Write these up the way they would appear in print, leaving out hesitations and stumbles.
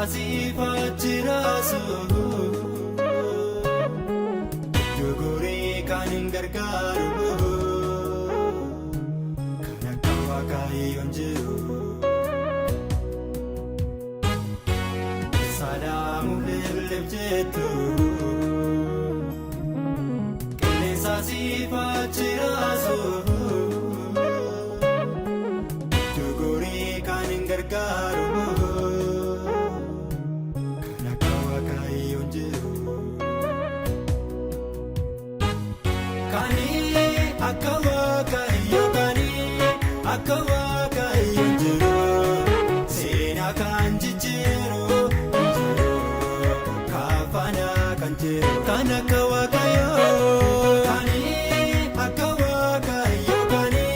Qilleensa siif raasu, Dogoree kan hin gargaaru, kan akka Waaqayyoon jiru. Salaamu liblib jettu, Qilleensa siif raasu, Dogoree kan hin gargaaru, kan akka Waaqayyoon jiru. Kani akka Waaqayyo, kani akka Waaqayyo jiru, seenaa kan jijjiiru jiru, kaafana kan jiru, kan akka Waaqayyo. Kani akka Waaqayyo, kani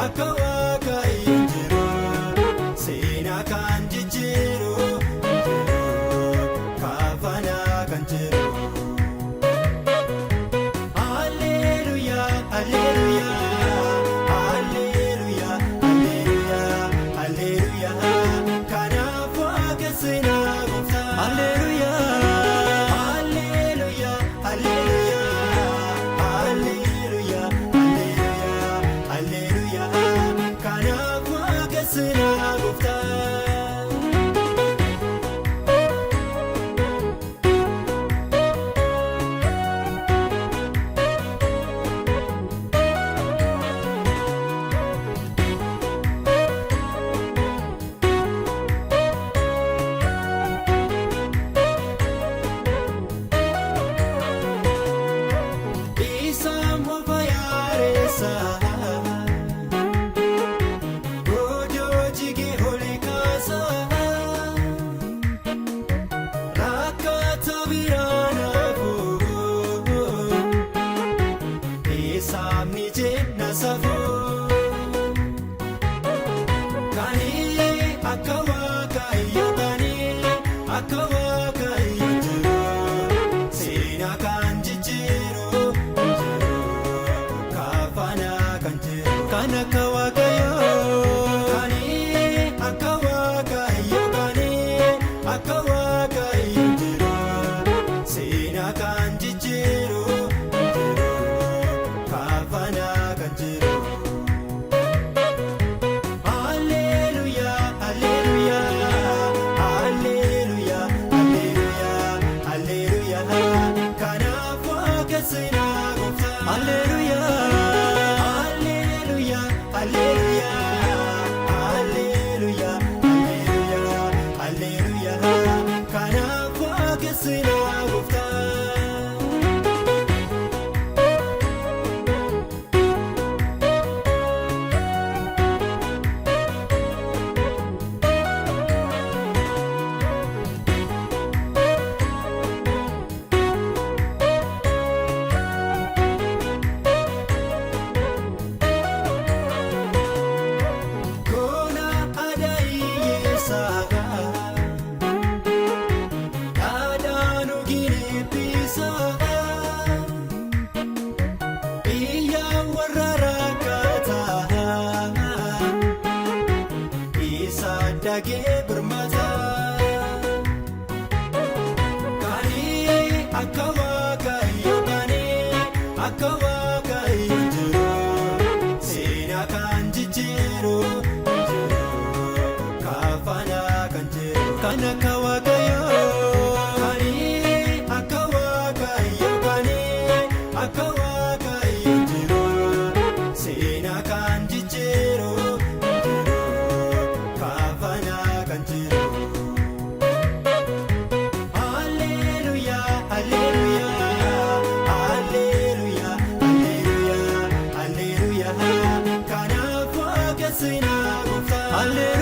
akka Waaqayyo jiru, seenaa kan jijjiiru jiru, kaafana kan jiru. Alleluia, alleluia, alleluia, alleluia, alleluia. Kanaaf waaqessinaa Gooftaa. Alleluia, alleluia, alleluia, alleluia, alleluia, alleluia. Kanaaf waaqessinaa Gooftaa. Isaan mofa yaaressa, Godoo jigee oli kaasa, Rakkata biraan hafu, Isaaf ni jenna safuu. Kani akka Waaqayyo, kani akka Waaqayyo jiru, seenaa kan jijjiiru jiru, kaafana kan jiru, kan akka Waaqayyo. Kani akka Waaqayyo, kani akka Waaqayyo jiru, seenaa kan jijjiiru jiru, kaafana kan jiru. Alleluia, alleluia, alleluia, alleluia, alleluia. Kanaaf waaqessinaa Gooftaa. Alleluia, alleluia, alleluia, alleluia, alleluia, alleluia. Kanaaf waaqessinaa Gooftaa. Goona aadaa hiyyeessaa, dhaadhaan ogiin eebbisaa, biyya warra rakkataa, isa dagee birmataa. Kani akka Waaqayyo, kani akka Waaqayyo jiru, seenaa kan jijjiiru jiru, kaafana kan jiru, kan akka Waaqayyo. Kani akka Waaqayyo, kani akka Waaqayyo jiru, seenaa kan jijjiiru jiru, kaafana kan jiru. Alleluia, alleluia, alleluia, alleluia, alleluia. Kanaaf waaqessinaa Gooftaa. Alleluia.